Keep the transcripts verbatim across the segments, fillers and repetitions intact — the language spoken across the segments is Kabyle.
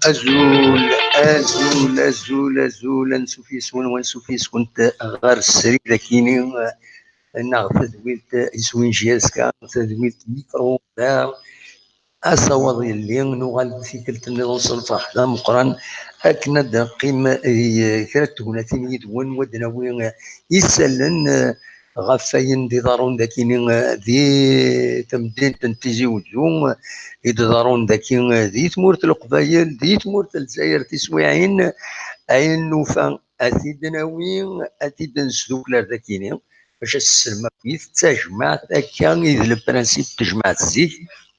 Azul, azul, azul, azul, ansuf yes-wen, wansuf yes-went ɣer srid akini, neɣ tadwilt iswin J S K, tadwilt micro, da asawaḍ yelli, nuɣal-d tikkelt nniḍen s lferḥ d ameqqran, akken ad d-neqqim i kra n tegnatin yid-wen, wa d-nawi isallen, eh, ɣef wayen d-iḍerrun dakini, eh, di temdint n Tizi Wezzu, i d-iḍerrun daki, eh, di tmurt n Leqbayel, di tmurt n Lezzayer tiswiɛin, ayen nufa ad t-id-nawi, ad t-id-nesdukkel ar dakini, bac ad s-sellem akkit d tajmaɛt, akka i d le principe n tejmaɛt zik,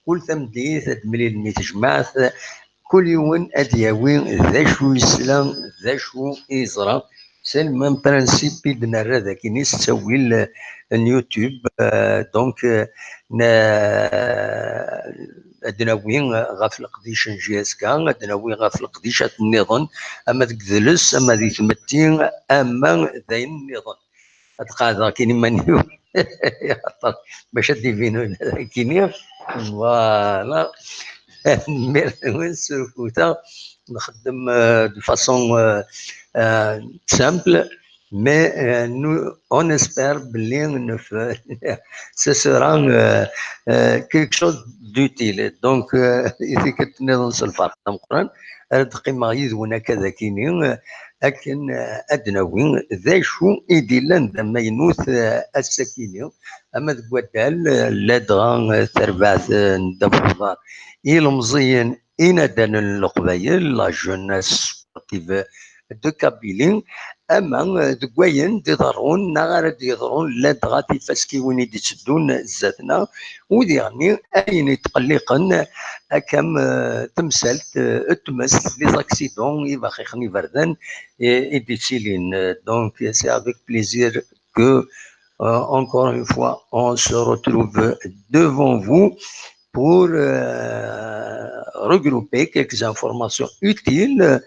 kul tamdint ad d-mlilen i tejmaɛt, kul yiwen ad d-yawi d acu yesla, d acu i yeẓra. C'est le même principe i d-nerra dakini s ttawil, euh, n YouTube. Euh, donc, euh, na-, ad nawi ɣef leqdic n J S K, ad nawi ɣef leqdicat nniḍen, ama deg idles, ama di tmetti, ama d ayen nniḍen. Ad qeɛdeɣ akkin iman-iw, axaṭer bac ad d-ibin akkin. Voilà. Tanemmirt-nwen s ufus. Nxeddem, euh, de façon, euh, euh, simple, mais, euh, nous, on espère belli nef-, ce sera, euh, euh, quelque chose d'utile. Donc, euh, i tikkelt nniḍen s lferḥ d ameqqran, ad qqimeɣ yid-wen akka d akini, euh, akken, eh, ad d-nawi d acu i d-illan d amaynut, eh, ass-akini, ama deg waddal, eh, ladɣa, eh, tarbaɛt, eh, n Dda Buḍar, ilemẓiyen inadanen n Leqbayel, la jeunesse sportive de Kabylie, ama, eh, deg wayen d-iḍerrun neɣ ara d-yeḍrun ladɣa tifaskiwin i d-itteddun zdat-neɣ, u diɣenni ayen itqelliqen akka am, eh, temsalt, eh, n tmest, les accidents, ibaxixen iberdan, eh, i d-ittilin. Donc, c'est avec plaisir que, euh, encore une fois, on se retrouve devant vous pour, euh, regrouper quelques informations utiles,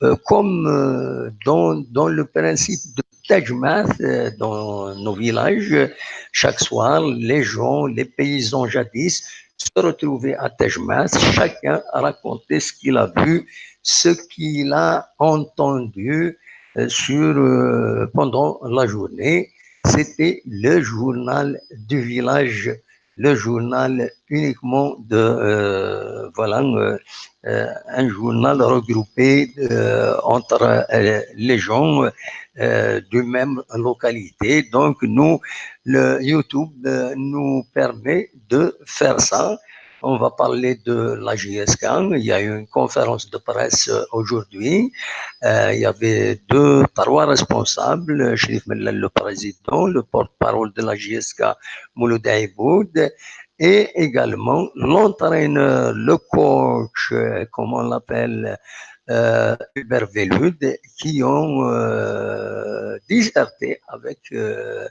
euh, comme, euh, dans, dans le principe de Tajmaat, euh, dans nos villages, chaque soir, les gens, les paysans jadis, se retrouvaient à Tajmaat, chacun racontait ce qu'il a vu, ce qu'il a entendu, euh, sur, euh, pendant la journée. C'était le journal du village, le journal uniquement de, euh, voilà, euh, euh, un journal regroupé, euh, entre, euh, les gens, euh, du même localité. Donc, nous, le YouTube, euh, nous permet de faire ça. On va parler de la J S K. Il y a eu une conférence de presse, euh, aujourd'hui. Euh, il y avait deux, trois responsables, Chérif Mellal, le président, le porte-parole de la J S K, Mouloud Aiboud, et également l'entraîneur, le coach, euh, comment on l'appelle, euh, Hubert Velud, qui ont, euh, disserté avec, euh,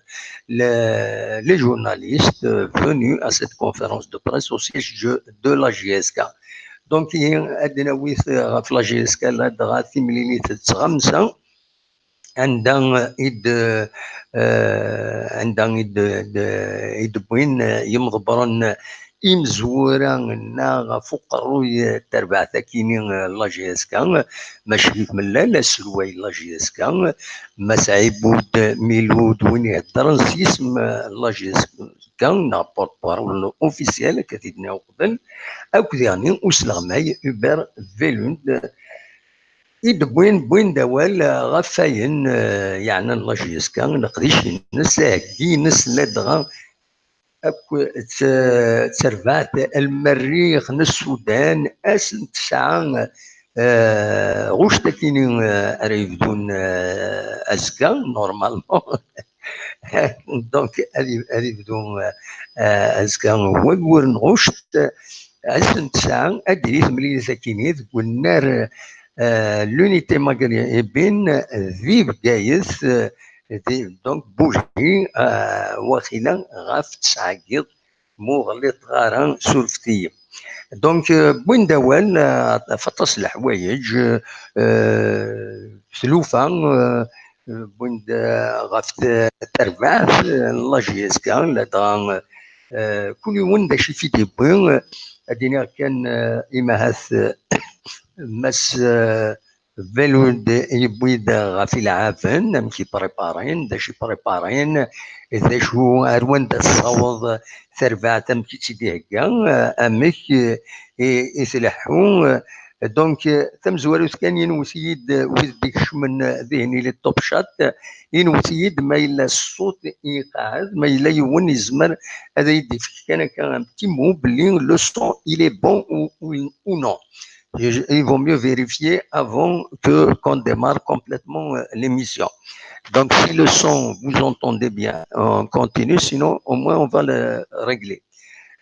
les, les journalistes, euh, venus à cette conférence de presse au siège de, de la J S K. Donc, ad d-nawi ɣef la J S K ladɣa timlilit d tɣamsa, anda i d, eh, anda i d, d, i d-wwin, eh, yimḍebbren imezwura-nneɣ ɣef uqerruy, eh, n terbaɛt akini, eh, la J S K, Macrif Mellal, aselway n la J S K, Mass Ɛibud Milud, win iheddren s yisem, eh, la J S K, neɣ porte-parole officiel, akka t-id-nniɣ uqbel, akked diɣen usleɣmay Hubert Velud, i d-wwin, wwin-d awal, eh, ɣef wayen, eh, yeɛnan la J S K, leqdic-ines, aheggi-ines, ladɣa akk t-, terbaɛt n lmerrix n Sudan, ass n tesɛa, eh, ɣuct akini, eh, ara yebdun, eh, azekka, normalement. Donc, ad i-, ad ibdu, eh, azekka waggur n ɣuct, ass n tesɛa, ad d-tili temlilit akini deg unnar, eh, l'Unité Maghrébine di Bgayet, eh, di, donc, Bougie, eh, waxila ɣef tesɛa n yiḍ, ma ur ɣliṭeɣ ara, surfet-iyi. Donc, euh, wwin-d awal, euh, ɣef aṭas n leḥwayeǧ, euh, tlufa, euh, wwin-d, euh, ɣef t-, terbaɛt, euh, n la J S K, ladɣa, euh, kul yiwen d acu i t-id-yewwi, euh, ad iniɣ kan, euh, imahat, euh, Mass, euh, Velud yewwi-d ɣef ileɛɛaben, amek i préparin, d acu i préparin, d acu ar wanda tessaweḍ terbaɛt, amek i tt-id-ihegga, amek i, i tleḥḥu. Donc, tamezwarut kan, inwet-iyi-d wid d-ikecmen dihin i les Top Shot, inwet-iyi-d ma yella ṣṣut iqeɛɛed, ma yella yiwen yezmer ad iyi-d-ifk kan akka un petit mot belli le son il est bon ou, ou, ou non. Il vaut mieux vérifier avant que qu'on démarre complètement, euh, l'émission. Donc, si le son, vous entendez bien, on continue, sinon, au moins, on va le régler.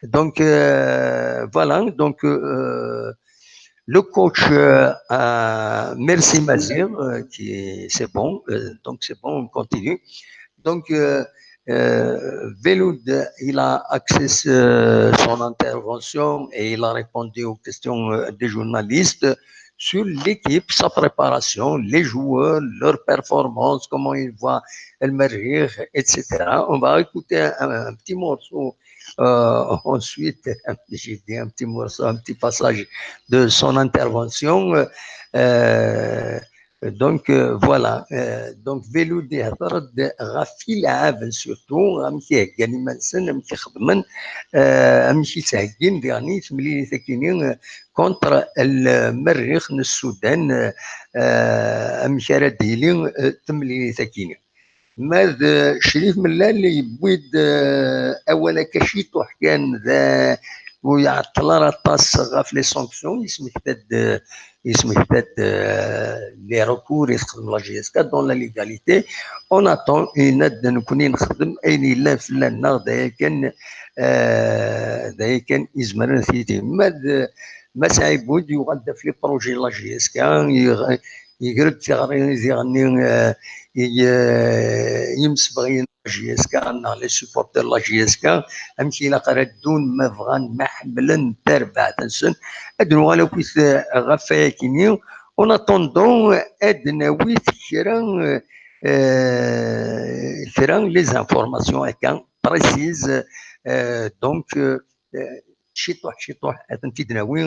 Donc, euh, voilà, donc, euh, le coach, euh, a, merci Mazir, euh, qui c'est bon, euh, donc c'est bon, on continue. Donc, euh, euh, Velud, il a axé, euh, son intervention et il a répondu aux questions, euh, des journalistes sur l'équipe, sa préparation, les joueurs, leur performance, comment ils voient El Merrikh, et cetera. On va écouter un, un petit morceau, euh, ensuite. J'ai dit un petit morceau, un petit passage de son intervention. Euh, donc, euh, voilà. Euh, donc, Velud ihder-d ɣef ileɛɛaben surtout, amek i heggan iman-nsen, amek i xedmen, euh, amek i tt-heggin diɣen i temlilit akini, euh, contre El Merrikh n Sudan, euh, euh, amek ara d-yili, euh, temlilit akini. Ma d, euh, Crif Mellal yewwi-d, euh, awal akka ciṭuḥ kan, d, ur iɛeṭṭel ara aṭas ɣef les sanctions, yesmekta-d, euh, yesmekta-d, euh, les recours i texdem la J S K dans la légalité. On attend, yenna-d nekkni nexdem ayen yellan fell-aneɣ, d aya kan, euh, d aya kan izemren ad t-yili. Ma d, Mass Ɛibud yuɣal-d ɣef les projets la J S K, yegra-d tiɣri diɣen-nni, euh, i, euh, yimsebɣiyen la J S K neɣ les supporters la J S K, amek ilaq ara ddun ma bɣan, ma ḥemmlen tarbaɛt-nsen. Ad nuɣal akkit, euh, ɣef wayakini. En attendant, ad d-nawi kra, euh, kra les informations akka précises, euh, donc, euh, ciṭuḥ ciṭuḥ ad tent-id-nawi,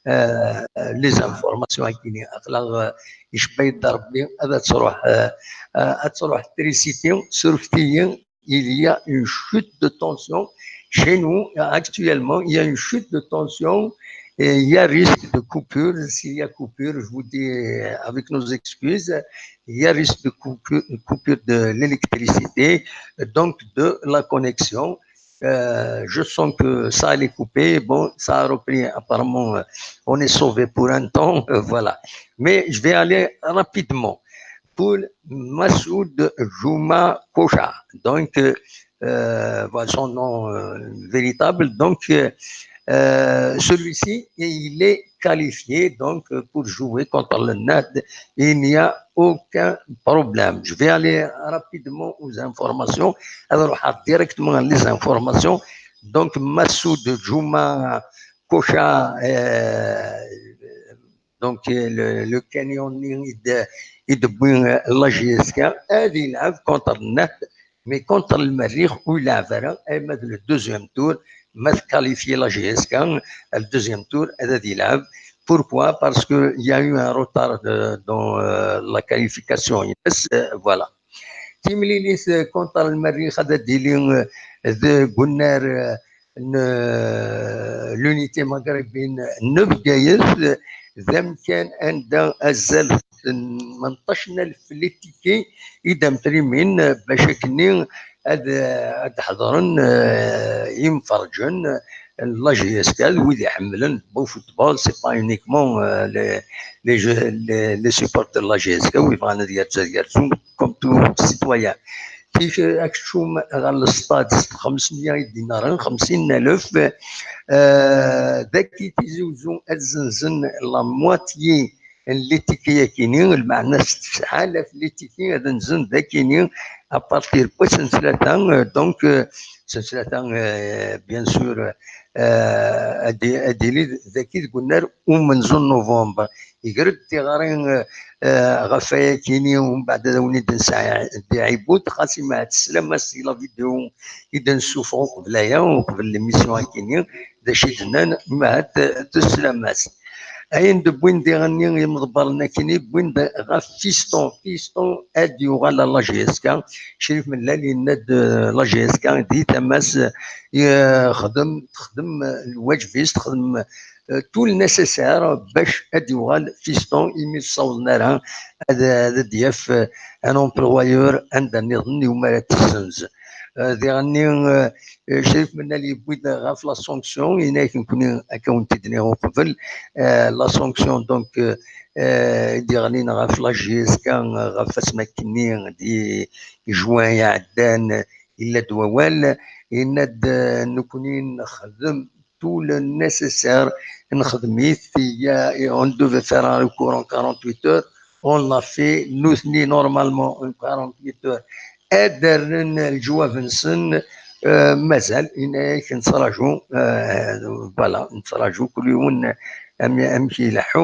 euh, les informations akini. Aql-aɣ, euh, icebba-yi-d Rebbi, ad, ad truḥ, euh, euh, ad truḥ trisiti, surfet-iyi, il y a une chute de tension chez nous. Actuellement, il y a une chute de tension et il y a risque de coupure. S'il y a coupure, je vous dis, euh, avec nos excuses, il y a risque de coupure, coupure de l'électricité, donc de la connexion. Euh, je sens que ça allait couper. Bon, ça a repris apparemment. Euh, on est sauvé pour un temps. Euh, voilà. Mais je vais aller rapidement pour Massoud Jouma Kocha. Donc, euh, euh, voilà son nom, euh, véritable. Donc, euh, euh, celui-ci, il est qualifié donc, euh, pour jouer contre le Najd. Il n'y a aucun problème. Je vais aller rapidement aux informations. Alors, on va directement les informations. Donc, Massoud Jouma Kocha, euh, donc, euh, le, le Kenyan de, de, de la J S K, il a contre Najd, mais contre le Merrikh, où il a le deuxième tour, mais qualifié la J S K, le deuxième tour, il a. Pourquoi ? Parce qu'il y a eu un retard de, dans, euh, la qualification. Yes, euh, voilà. Timlilit, euh, contre le Merrikh, ad d-tili, euh, de Gunnar, euh, n, euh, l'unité maghrébine n Bgayet, euh, d amkan anda azal n tmenṭac n alef litiki i d-amtrimin, euh, bac akkenni ad, euh, ad ḥeḍren, euh, imferǧen, euh, n la J S K, d wid iḥemmlen le football, c'est pas uniquement, euh, les, les jeux, les, les supporters de la J S K, wid bɣan ad yerzu, ad yerzu, comme tout citoyen. Tis-, akeččum ɣer le stade s xemsmya i d-inaren, xemsin n alef, euh, dagi Tizi Uzzu ad zenzen la moitié, n litiki-akini, lmeɛna s tesɛa alaf litiki ad nzen d akini, à partir n wass n ttlata, euh, donc, euh, s ttlata, euh, bien sûr, euh, ad i-, ad yili dagi deg unnar umenzu n novembre. Iger-d tiɣri, euh, euh, ɣef wayakini, umbeɛd ad awen-id-nesɛi di Ɛibud, xas imahat teslam-as i la vidéo i d-nessufeɣ uqbel aya, uqbel l'émission akini, d acu i d-nnan, imahat, euh, teslam-as. Ayen d-wwin diɣenni yimḍebbren akini, wwin-d ɣef Fiston. Fiston ad yuɣal à la J S K. Crif Mellal yenna-d, euh, la J S K di tama-s, euh, xdem, texdem, euh, lwaǧeb-is, texdem, euh, tout le nécessaire bac ad yuɣal Fiston imi ur ssawḍen ara ad, ad d-yaf, euh, un employeur anda nniḍen iwumi ara t-tessenz. Euh, diɣenni, euh, Crif Mellal yewwi-d ɣef la sanction, yenna-ak nekkni akka wen-t-id-nniɣ uqbel, euh, la sanction, donc, euh, euh, i d-yeɣlin ɣef la J S K, ɣef asmi akkenni di juin iɛeddan, yella-d wawal, yenna-d, euh, nekkni nexdem tout le nécessaire, nexdem-it, il y a, on devait faire un recours en quarante-huit heures, on l'a fait, nutni normalement en quarante-huit heures ad d-rren leǧwab-nsen, euh, mazal, yenna-ak nettraǧu, euh, voilà, nettraǧu kul yiwen am-, amek ileḥḥu,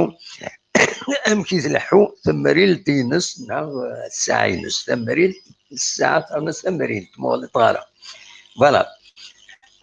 amek i tleḥḥu temrilt-ines neɣ, euh, ssaɛa-ines, tamrilt, ssaɛa terna s tamrilt, ma ɣliṭeɣ ara. Voilà.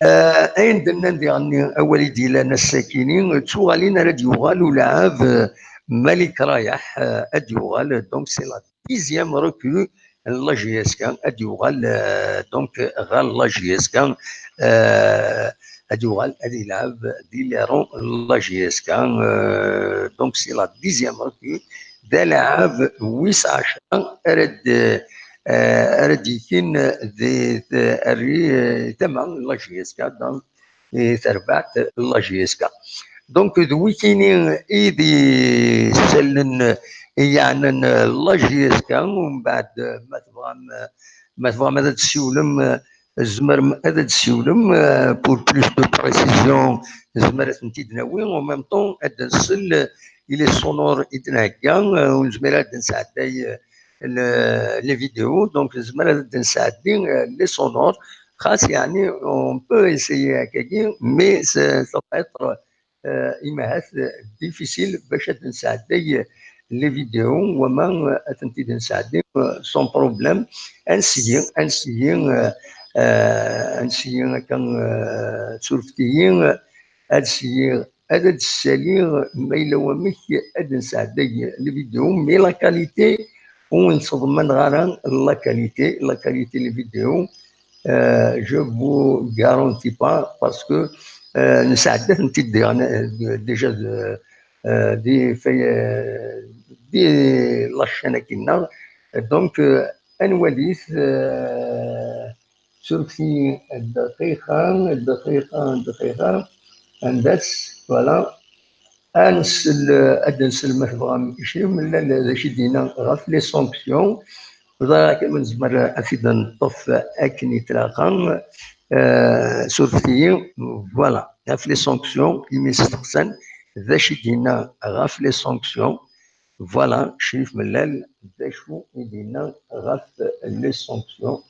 Euh, ayen d-nnan diɣenni, awal i d-yellan ass-akini, d tuɣalin ara d-yuɣal ulɛab, euh, Malik Rayaḥ, euh, ad d-yuɣal, donc c'est la dixième recrue n la J S K, ad d-yuɣal, euh, donc ɣer la J S K, euh, ad d-yuɣal ad yelɛeb di les rangs n la J S K, euh, donc c'est la dixième recrue, d alaɛab wis ɛecṛa ara d-, euh, ara d-yekin di, di, ar, euh, tama n la J S K, donc i terbaɛt n la J S K. Donc, d wikini i d isallen i yeɛnan la J S K, umbeɛd, ma tebɣam, ma tebɣam ad d-tessiwlem, tzemrem ad d-tessiwlem, euh, pour plus de précision, tzemrem ad tent-id-nawi, en même temps, ad d-nsel i les sonores i d-nhegga, euh, ur nezmir ad d-nesɛedday, euh, le-, les vidéos, donc nezmer ad d-nesɛeddi, euh, les sonores, xas yeɛni, on peut essayer akkagi, mais ça, ça va être, euh, imahat, euh, difficile bac ad nesɛedday les vidéos, wama, euh, ad tent-id-nesɛeddi, euh, sans problème. Ad nsiyi, ad nsiyi, euh, euh, ad nsiyi akka, euh, surfet-iyi, euh, ad siyiɣ, ad d-ssaliɣ ma yella wamek ad nesɛedday les vidéos, mais la qualité, ur n-sseḍmaneɣ ara la qualité, la qualité les vidéos, euh, je vous garantis pas, parce que, euh, nesɛedda-tent-id déjà, euh, déjà, euh, euh, di, euh, di la chaîne-agi-nneɣ. Donc, euh, ad nwalit, euh, surfet-iyi dqiqa, dqiqa, dqiqa, anda-tt, voilà. Ad nsel, ad nsel ma tebɣam i Crif Mellal d acu i d-yenna ɣef les sanctions. Ẓriɣ kan ur nezmer ad t-id-neṭṭef akken i tlaqen. Euh, surfet-iyi, voilà, ɣef les sanctions, imi steqsan d acu i d-yenna ɣef les sanctions. Voilà, Crif Mellal, d acu i d-yenna ɣef les sanctions.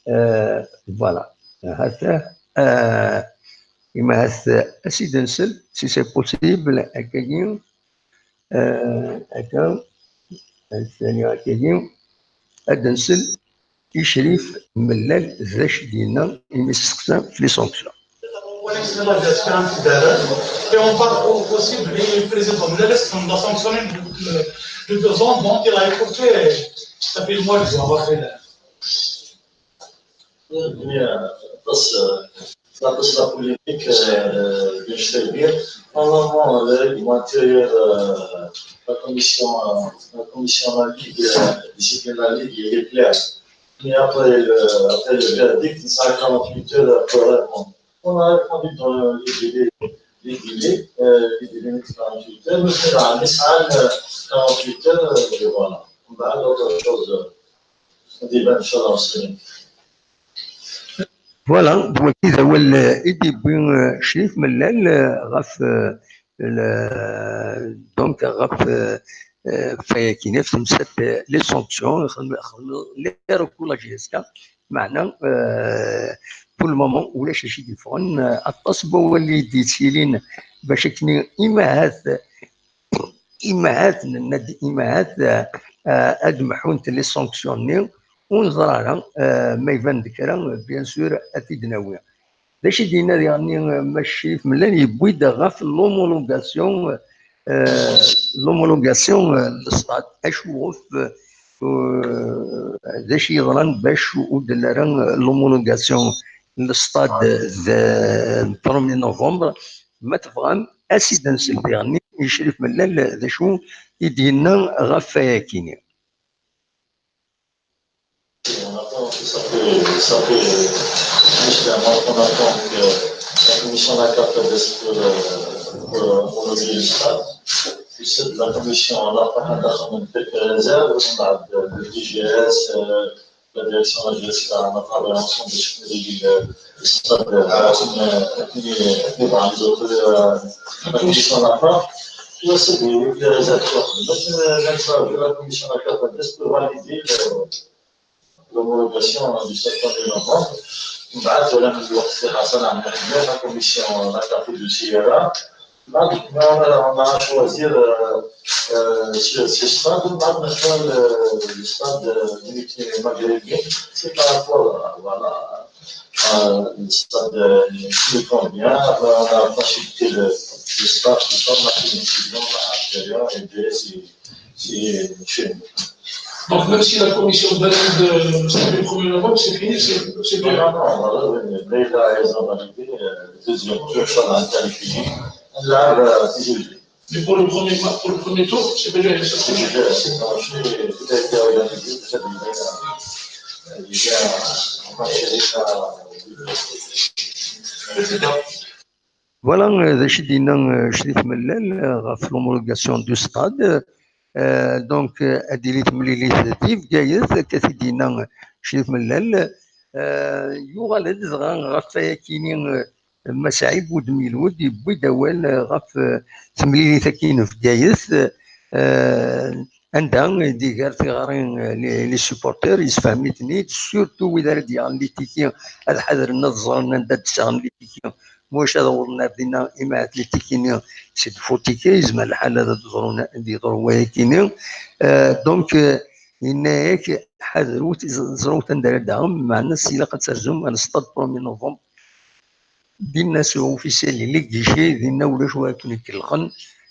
Euh, voilà. Ahat, euh, imahat, euh, ad s-id-nsel, si c'est possible, akkagi, euh, akka, ad nsel akkagi, ad nsel i Crif Mellal d acu i d-yenna imi s-steqsan f les sanctions. Et on parle au-, aussi du président de l'Est, on l'a sanctionné de, de, de deux ans, donc il a écouté, ça fait le mois de juin, on va faire. Bien, parce, euh, ça pose la polémique, euh, de Schreiber. Normalement, le règlement intérieur, euh, la commission, euh, la commission de la Ligue, euh, discipline de la Ligue, il est clair. Mais après le, après le verdict, ça a quarante-huit heures pour répondre. On a répondu dans les délais, les délais, euh, les délais de quarante-huit heures. Mais c'est là, mais ça, euh, quarante-huit heures, euh, et voilà. On va à d'autres choses, euh, des bonnes choses aussi. Voilà, d wagi d awal, euh, i d-yewwi, euh, Crif Mellal, euh, ɣef, euh, donc ɣef fayakini ɣef temsalt les sanctions xedmen les recours la J S K. Meɛna pour le moment ulac acu i d-yeffɣen. Aṭas n wawal i d-yettilin bac akken imahat imahat nenna-d imahat ad mḥunt les sanctions-nni. Ur neẓri ara ma iban-d kra, bien sûr ad t-id-nawi. D acu i d-yenna diɣenni Mass Crif Mellal? Yewwi-d ɣef l'homologation, l'homologation n le stade. Acu ɣef d acu yeḍran bac ur d-telli ara l'homologation n le stade de premier novembre? Ma tebɣam, as-id ad nsel diɣenni i Crif Mellal d acu i d-yenna ɣef wayakini. Ça fait, ça fait jusqu'à maintenant qu'on attend que la commission de la carte reste pour, euh, pour homologuer le stade. Puis c'est de la commission, on a pas un réserve, on a de, de D G S, euh, la direction de la G S K, on a parlé ensemble de ce que les, euh, le stade, euh, euh, les, les, les autres, euh, la commission n'a pas. Puis c'est des, des réserves. Donc, euh, la commission de la carte reste pour valider le, l'homologation du septembre et novembre. ومن بعد ولا من الوقت اللي حصل عن la commission la carte de C R A. بعد ما on a choisi euh, euh, ce, ce stade, بعد نختار le, le stade de Dimitri Maghrébin. C'est par rapport à, voilà, à le stade euh, qui nous convient. Après, on a consulté le, le staff, tout ça, on a fait une décision, on a fait rien, et puis c'est Donc, même si la commission valide euh, le premier novembre, c'est fini, c'est c'est Non, bien. non, non, on va revenir. Mais il a raison, on va arriver, euh, le deuxième tour, ça va être qualifié. Là, euh, c'est jugé. Mais pour le premier, ma- pour le premier tour, c'est déjà c'est C'est fini. jugé, c'est marché, tout a été organisé, tout a été, euh, il y a un match, euh, Voilà, euh, d acu i d-yenna euh, Crif Mellal euh, ɣef l'homologation du stade. Euh, donc, euh, ad tili temlilit di Bgayet, akka i d-yenna euh, Crif Mellal. Euh, yuɣal-d dɣa ɣef wayakini euh, Mass Ɛibud Milud, yewwi-d awal euh, ɣef euh, temlilit-agi n Bgayet. Euh, anda i d-iger tiɣri euh, les, les supporters, yessefhem-iten-id, surtout wid ara d-yaɣen litiki ad ḥadren ad ẓren anda d-ssaɣen litiki, maca ad awḍen ar dinna imahat litiki-nni c'est des faux tickets, yezmer lḥal ad d-ḍrun ad d-yeḍru wayakini. Euh, donc euh, yenna-yak ḥadrut, ẓrut anda ara d-taɣem, meɛna s ilaq ad terzum ar stade premier novembre. Dinna c'est officiel, les guichets, dinna ulac wa ken-ikellxen.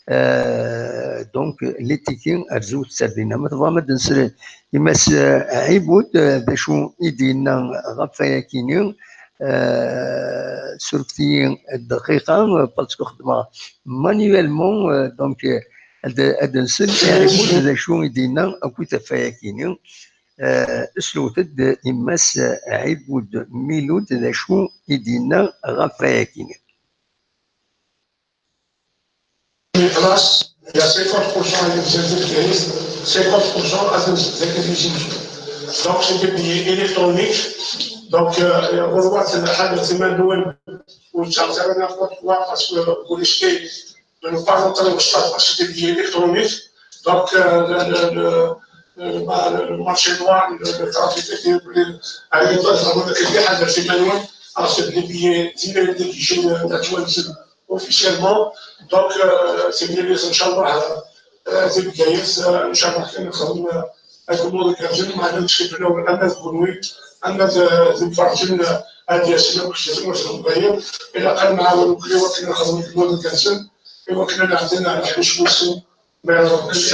Euh, donc les tickets, rzut ar dinna. Ma tebɣam ad nsel i Mass euh, Ɛibud euh, d acu i d-yenna ɣef wayakini. Euh, surfet-iyi dqiqa euh, parce que xedmeɣ manuellement euh, donc euh, ad ad nsel i Ɛibud d acu i d-yenna akkit ɣef wayakini. Euh, slewt-d i Mass Ɛibud Milud d acu i d-yenna ɣef wayakini. خلاص، il y a cinquante pour cent اللي مزال في الكريس، cinquante pour cent لازم زاد يجي. Donc c'est des billets électroniques. Donc euh, on voit que la حاجة زي ما نقول وتشارج على n'importe quoi parce que vous risquez de ne pas rentrer au stade parce que c'est des billets électroniques. Donc euh, le, le, le, le, le marché noir, le, le trafic était à l'époque, on a fait des حاجة في المانوال, alors c'est des billets, des billets officiellement. Donc, euh, c'est bien, إن شاء الله, euh, c'est bien, euh, إن شاء الله, كان نخدم هاد الموضوع كامل، ما عندناش كيف نقول، أما تكونوي، أما تفرجن هاد السنة، باش تكون في الغاية، إلا قال معاون وكل وقت نخدم في الموضوع كامل، إلا كنا عندنا على حوش موسم، ما يعرفش.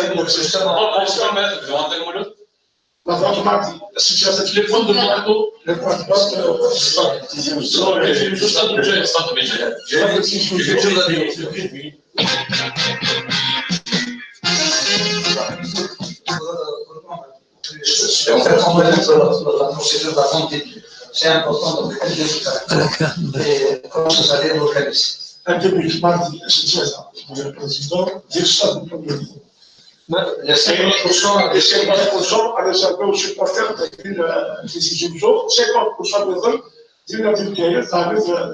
La vente mardi, si tu as fait les ventes de mardi, les ventes de mardi, euh, ça. Et en fait, on va dire que la, la, la procédure va compter. C'est important, donc, et comment ça s'appelle, l'organisme. Un début, mardi, c'est ça, le président, des stades de premier. Il y a cinquante pour cent, Et c'est pas pour cent à les appels aux supporters de la décision. cinquante pour cent des hommes, c'est la ville qui est avec, euh,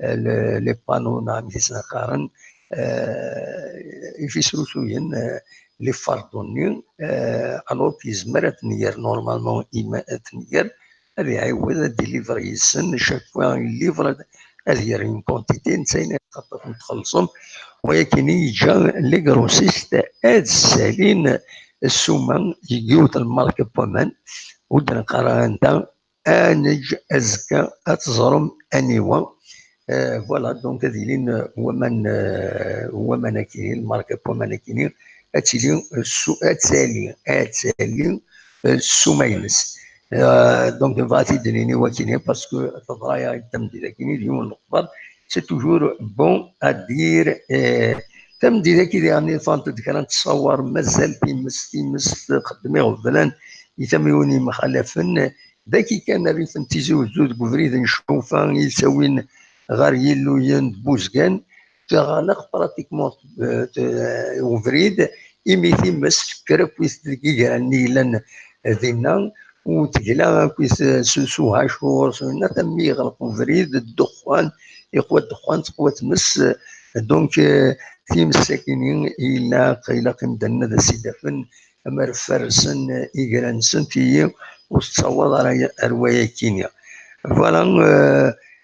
les panneaux neɣ amek i sen-qqaren, ifisrusuyen, les fardeaux-nni, alors que yezmer ad ten-yerr normalement, ad ten-yerr, ad iɛiwed ad d-ilivre yes-sen, chaque fois ilivre ad yerr une quantité, netta yenna-yas xaṭer ad ten-txellṣem, wayakini yeǧǧa les grossistes ad ssalin ssuma deg yiwet n lmarka n waman, ur d-neqqar ara anta, ad neǧǧ azekka ad teẓrem aniwa. Voilà, donc ad ilin waman, waman-akini, lmarka n waman-akini, ad tili, ad tali, ad tali ssuma-ines. Donc nebɣa ad t-id-nini wakini parce que teḍra-yaɣ-d tameddit-akini d yiwen n lexbar, c'est toujours bon à dire. Tameddit-aki diɣen ḍḍant-d kra n ttṣawar, mazal times, times txeddem iɣeblan i tamiwin yemxalafen. Dagi kan rrif n Tizi Uzzu deg ubrid n Ccufa i yettawin ɣer Yilluyen d Buzgan, teɣleq pratiquement ubrid, imi times tekker akkit deg igran-nni yellan dinna, u tegla akkit s uhacuṛ, s winna, mi yeɣleq ubrid, ddexxan, iqwa ddexxan, teqwa tmes. Donc times-akini ilaq, ilaq imdanen ad as-id-afen amer ffersen igran-nsen, tiyi ur tettawaḍ ara ar wayakini. Voilà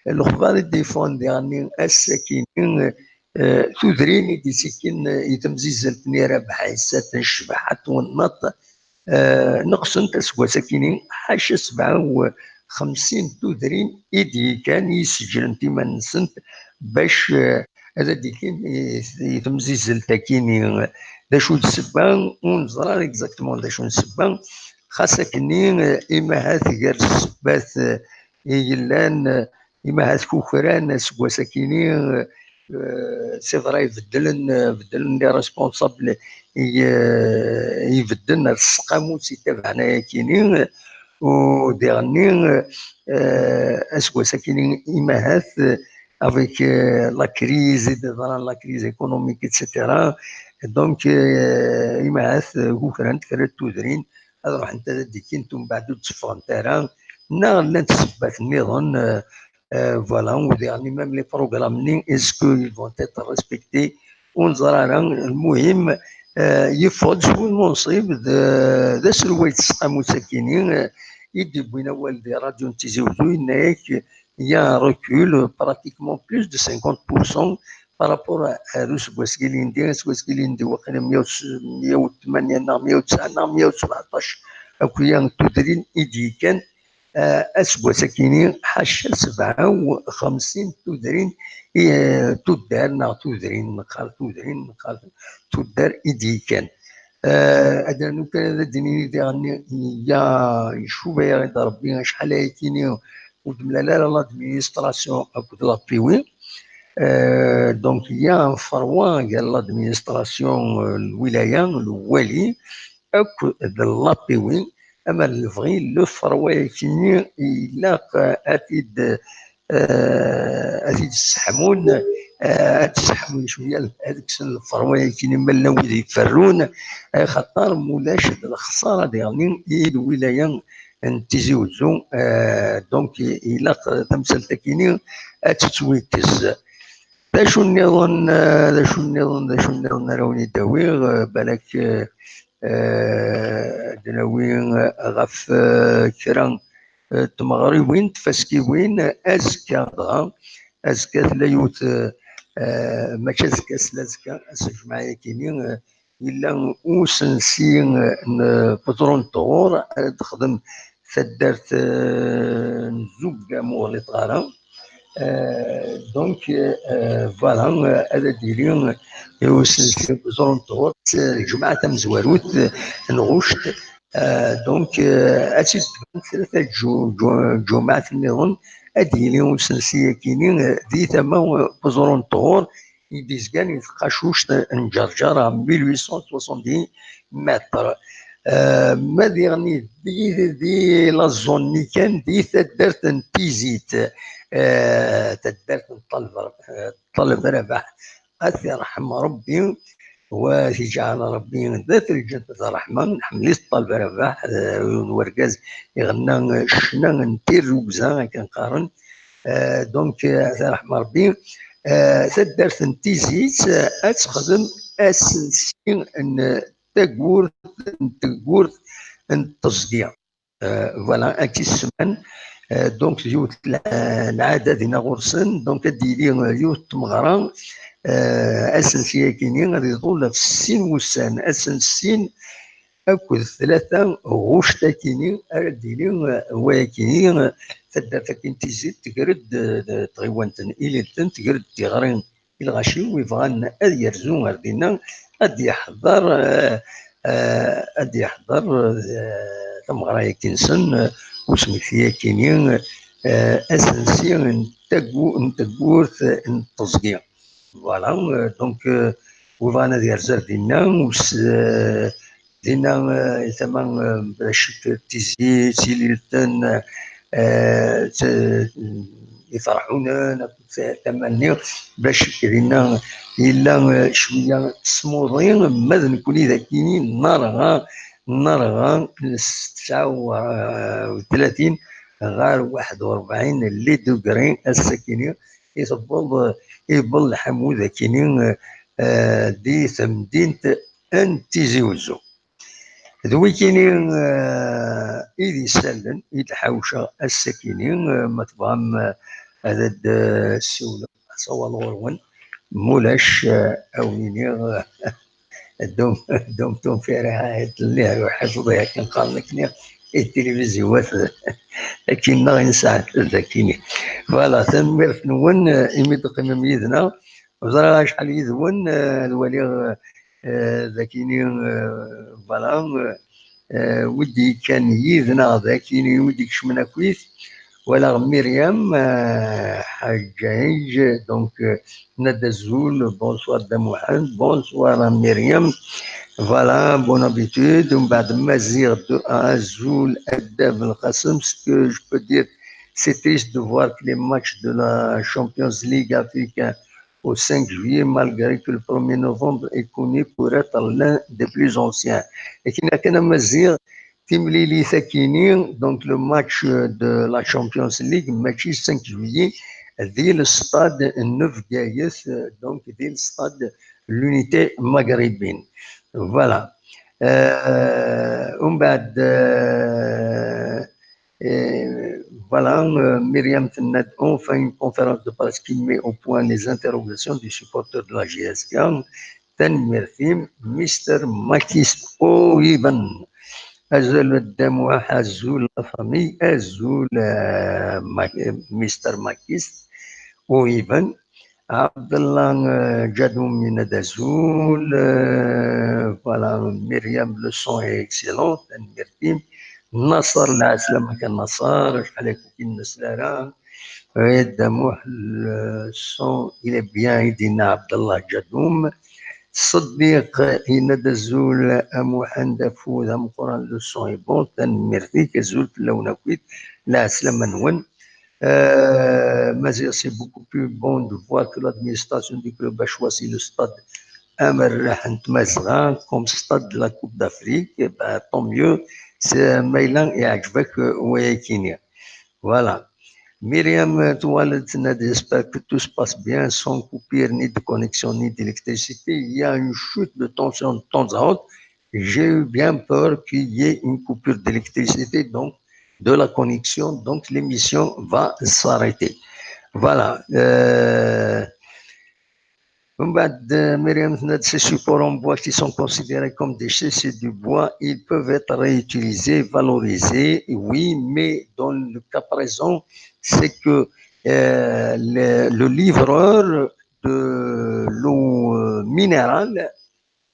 lexbar i d-yeffɣen diɣenni ass-akini. Tudrin i d-ittekkin i temzizzelt-nni Rabaḥ Ɛisa, tecbeḥ, twennaḍ, neqsent aseggas-akini ḥaca sebɛa u xemsin tudrin i d-yekkan i yesseǧlent iman-nsent bac ad d-ikkin i temzizzelt-akini. D acu d ssebba? Ur neẓri ara exactement d acu n ssebba, xas akkenni, imahat gar ssebbat i yellan, imahat kukran aseggas-akini, c'est vrai, beddlen, beddlen les responsables, ibedden ar tesqamut i tabeɛna-yakini, u diɣenni aseggas-akini imahat avec la crise, la crise économique, et cetera. Donc imahat kukrant kra n tudrin ad ruḥent ad d-ikkint, umbeɛd ur d-tteffɣent ara, neɣ llant ssebbat nniḍen. Voilà, u diɣenni même les programmes-nni, est-ce qu'ils vont être respectés? Ur neẓri ara. Lmuhim, yeffeɣ-d s wul n unṣib d aselway n tesqamut-akini i d-yewwin awal di ṛṛadyu n Tizi Uzzu, yenna-yak il y a un recul pratiquement plus de cinquante pour cent par rapport à useggas ilindi. Aseggas ilindi waqila meyya u tmanya neɣ meyya u tesɛa neɣ meyya u sebɛeṭṭac akk-ya tudrin i d-yekkan. Aseggas-akini ḥaca sebɛa u xemsin tudrin, tuddar neɣ tudrin, neqqar tudrin, neqqar tuddar i d-yekkan. Ad d-nernu kan ad d-nini diɣenni, ya icuba-yaɣ-id Rebbi acḥal ayakini ur d-mlal ara l'administration akked l'A P W. Donc ya ferwa gar l'administration, lwilaya, lwali, akk d l'A P W, ama d lebɣi, le ferwa-yakini ilaq ad t-id, ad t-id-sseḥmun, ad t-sseḥmun cwiya, ad kksen le ferwa-yakini ma llan wid iferrun, axaṭer mulac d lexsara diɣenni i lwilaya n Tizi Uzzu. Donc ilaq tamsalt-akini ad tettwikkes. D acu nniḍen, d acu nniḍen, d acu nniḍen ara wen-id-awiɣ? Balak ad d-nawi ɣef kra n tmeɣriwin, tfaskiwin, azekka dɣa, azekka tella yiwet, mačči azekka, s lazekka, ass n lǧemɛa-yakini, yella usensi n Peẓru n Ṭhur, ara d-texdem taddart n Zugga, ma ur ɣliṭeɣ ara. Donc voilà, ad d-yili usensi n Peẓru n Ṭhur, lǧemɛa tamezwarut n ɣuct. Donc ad tt-id-ddmen tlata lǧumaɛt nniḍen, ad d-yili usensi-yakini di tama n Peẓru n Ṭhur, i d-izgan i tqacuct n Ǧerǧer à mille huit cent soixante-dix mètres. Ma diɣen di, di la zone-nni kan, di taddart n Tizit, taddart n Ṭaleb, Ṭaleb Rabaḥ, ad t-iṛḥem Ṛebbi, wa t-iǧɛel Ṛebbi d at lǧennet d ṛṛeḥma. Nḥemmel-it Ṭaleb Rabaḥ, d yiwen n wergaz iɣenna ccna n tirrugza, akken qqaren. Euh, donc, euh, Rahma Rabbi, euh, taddart n Tizit, euh, ad texdem asensi n tagurt, n tagurt n teẓgi. Euh, voilà, ad tt-issemman. Euh, donc, yiwet la-, lɛada dinna ɣur-sen, donc ad d-yili, euh, yiwet tmeɣra, euh, asensi-akini ad iḍul ɣef sin wussan, ass n sin akked tlata ɣuct akini ara d-yili, euh, wayakini, euh, taddart akkin Tizit, teger-d, euh, tɣiwant n Ililten, teger-d tiɣri i lɣaci wi bɣan ad yerzu ar dinna, ad d-yeḥḍer, eh, eh, ad d-yeḥḍer, eh, tameɣra-yaki-nsen, eh, usmekti-yakini, eh, asensi n taggu-, n tagurt n teẓgi. Voilà, eh, donc, eh, wi bɣan ad yerzu ar dinna, us-, eh, dinna, eh, tama, eh, bla ccek Tizit, Ililten, eh, t-, Iferḥunen, akked tama-nni, bla ccek dinna yella, eh, cwiya smuḍi, ma d nekkni d akini nerɣa, nerɣa s tesɛa u, eh, u tlatin ɣer waḥed u rebɛin les degrés ass-akini, i tewweḍ, eh, i yewweḍ lḥamu d akini, eh, eh, di temdint n Tizi Uzzu. D wikini, eh, i d isallen i d-ḥawceɣ ass-akini, eh, ma tebɣam, eh, ad d-ssiwleɣ asawaḍ ɣur-wen, mulac, eh, a wen-iniɣ, eh, dum, dum tumfiriha, tlliha uḥiẓḍ, akken qqaren akni i tilivizyu-wat, akin neɣ i nesɛa d akini. Voilà, tanemmirt-nwen, eh, imi d-teqqimem yid-neɣ. Ur ẓriɣ acḥal yid-wen, eh, ad waliɣ, eh, d akini, eh, voilà, eh, wi d-yekkan yid-neɣ d akini, wi d-ikecmen akkit. Walaɣ Myriam, eh, Ḥaǧaǧ, donc, eh, Nada Azul, bonsoir Dda Muḥend, bonsoir à Myriam. Voilà, bonne habitude. Umbeɛd Maziɣ de Azul, Adda Belqasem, ce que je peux dire, c'est triste de voir que les matchs de la Champions League africaine au cinq juillet, malgré que le premier novembre est connu pour être l'un des plus anciens. Akken akken a Maziɣ, timlilit akini, donc le match de la Champions League, match cinq juillet, di le stade n Bgayet, donc di le stade l'Unité Maghrébine. Voilà. Euh, umbeɛd, euh, Et voilà, euh, Myriam Tennad, enfin une conférence de presse qui met au point les interrogations du supporter de la G S K. Tanemmirt-im, Mister Makis Oivan. Azul Dda Muḥ, azul la famille, azul, euh, Ma-, euh, Mister Makis Oivan. Abdallah, euh, Djadoum yenna-d azul, euh, voilà, Myriam, le son est excellent, tanemmirt-im. Nasser, lɛeslama-k a Nasser, acḥal akka ur k-nesla ara. Dda Muḥ, le son, il est bien, i d-yenna Abdallah Djadoum. Ṣeddiq yenna-d azul a Muḥend Afud ameqqran, le son est bon, tanemmirt-ik, azul fell-awen akkit, lɛeslama-nwen. Euh, Maziɣ, c'est beaucoup plus bon de voir que l'administration du club a choisi le stade amerreḥ n Tmazɣa comme stade de la Coupe d'Afrique. Eh ben, tant mieux. C'est, ma yella iɛǧeb-ak, euh, wayakini. Voilà. Myriam, euh, Toualed, j'espère que tout se passe bien, sans coupure ni de connexion ni d'électricité. Il y a une chute de tension de temps à autre. J'ai eu bien peur qu'il y ait une coupure d'électricité, donc de la connexion, donc l'émission va s'arrêter. Voilà. Euh, Umbeɛd, euh, Myriam tenna-d, ces supports en bois qui sont considérés comme des chaussées de bois, ils peuvent être réutilisés, valorisés, oui, mais dans le cas présent, c'est que, euh, le, le livreur de l'eau, euh, minérale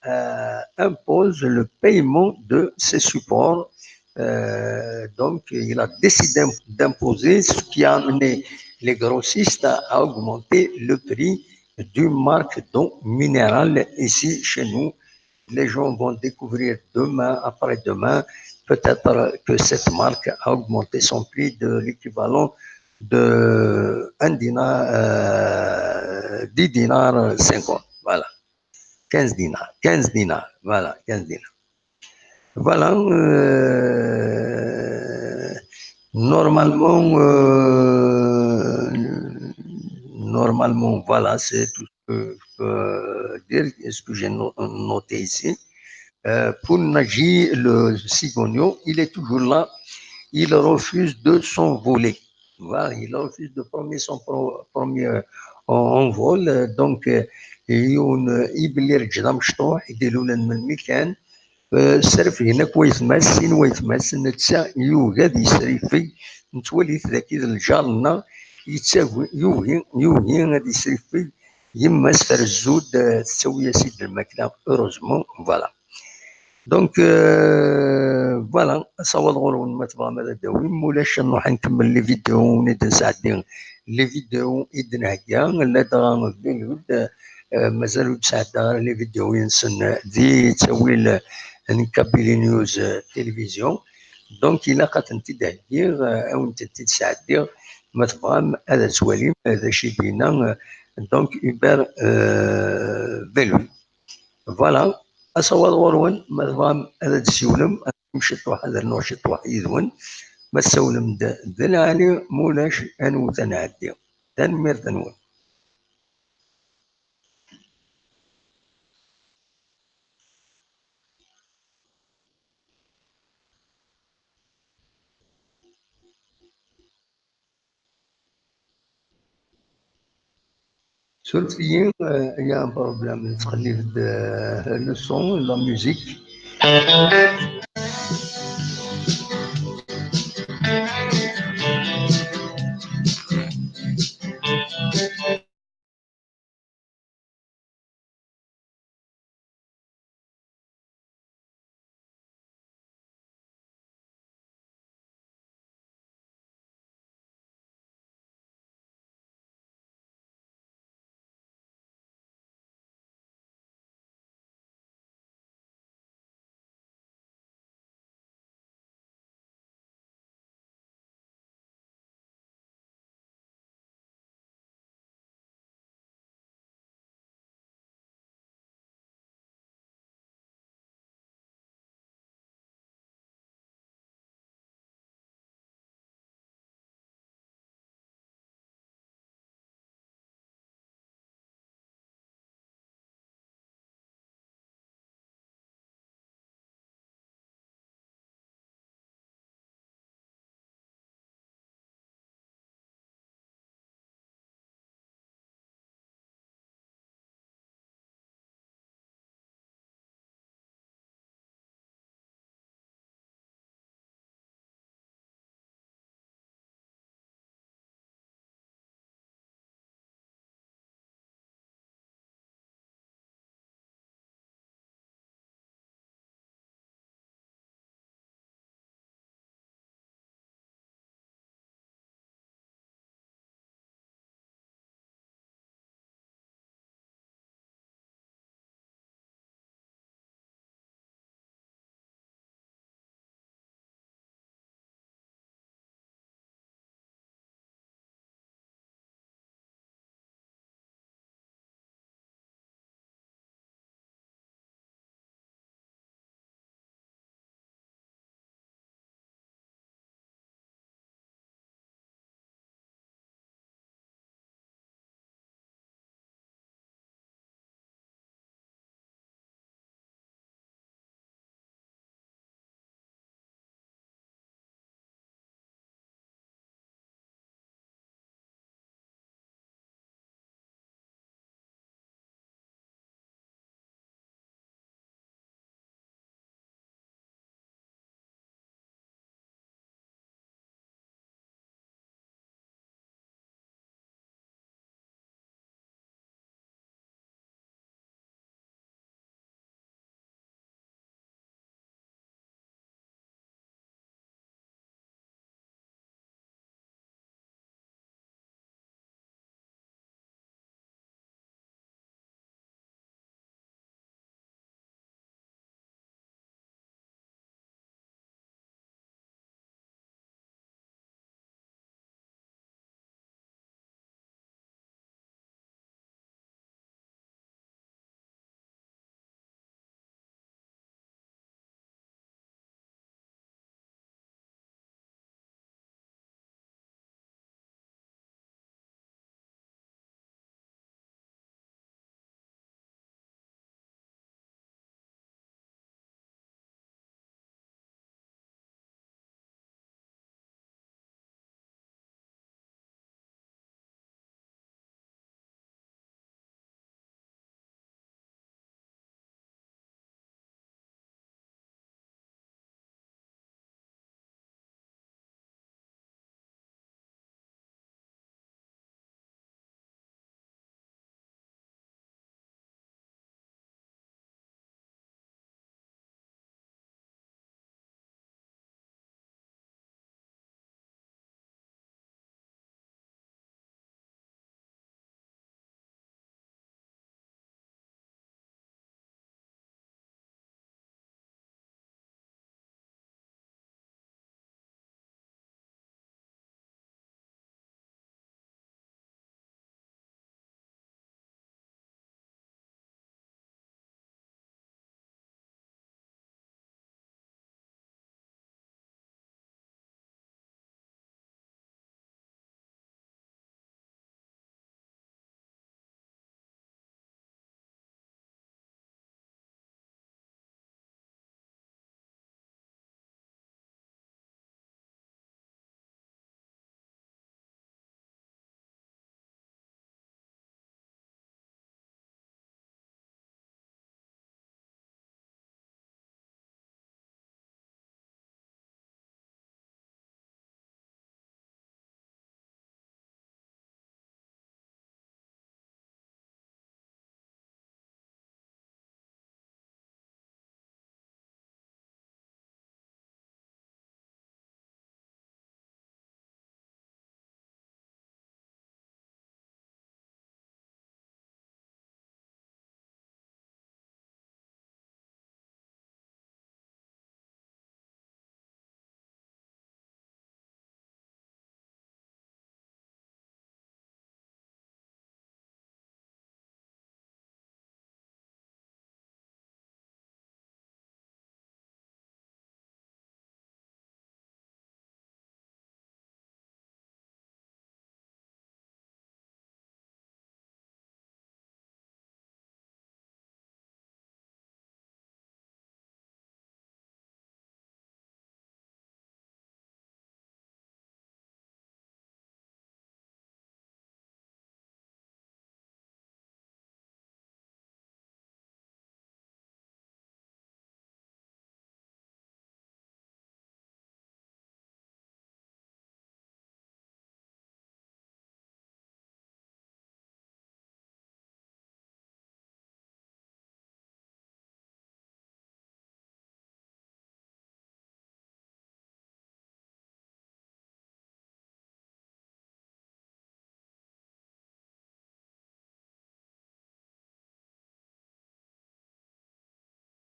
euh, impose le paiement de ces supports. Euh, donc, il a décidé d'imposer, ce qui a amené les grossistes à, à augmenter le prix du marque d'eau minérale ici chez nous. Les gens vont découvrir demain, après-demain, peut-être que cette marque a augmenté son prix de l'équivalent de un dinar, euh, dix dinars cinquante. Voilà. Quinze dinars, quinze dinars, voilà, quinze dinars. Voilà, euh, normalement, euh, Bon, voilà, c'est tout ce que je peux dire, ce que j'ai no- noté ici. Euh, pour Naji, le Sigonio, il est toujours là. Il refuse de s'envoler. Voilà, il refuse de prendre son pro- premier euh, en- envol. Euh, Donc, euh, yiwen, euh, ibelli rǧed amecṭuḥ, i d-ilulen melmi kan, euh, sserfgen akk waytma-s, sin waytma-s, netta yugi ad yesrifeg, nettwali-t dagi d lǧar-nneɣ, yettagi, yugi, yugi ad yesrifeg yemma-s, trezzu-d, euh, tettawi-as-id lmakla, heureusement, voilà. Donc, euh, voilà, asawaḍ ɣur-wen ma tebɣam ad d-tawim, ma ulac ad nruḥ ad nkemmel les vidéos i d-nesɛeddi, les vidéos i d-nhegga, ladɣa Belhoud, euh, mazal ur d-sɛeddaɣ ara les vidéos-nsen di ttawil n Kabylie News, euh, Télévision. Donc, ilaq ad tent-id-heggiɣ, euh, ad wen-tent-id-sɛeddiɣ, ma tebɣam ad twalim, euh, d acu i d-yenna, euh, donc, Hubert, euh, Belhoud. Voilà, asawaḍ ɣur-wen, ma tebɣam ad d-tsiwlem, ad d-tawim ciṭuḥ, ad rnuɣ ciṭuḥ yid-wen. Ma tsawlem-d d lɛali, ma ulac, ad nwet ad nɛeddi. Tanemmirt-nwen. Surtout, euh, il y a un problème. Le son, la musique.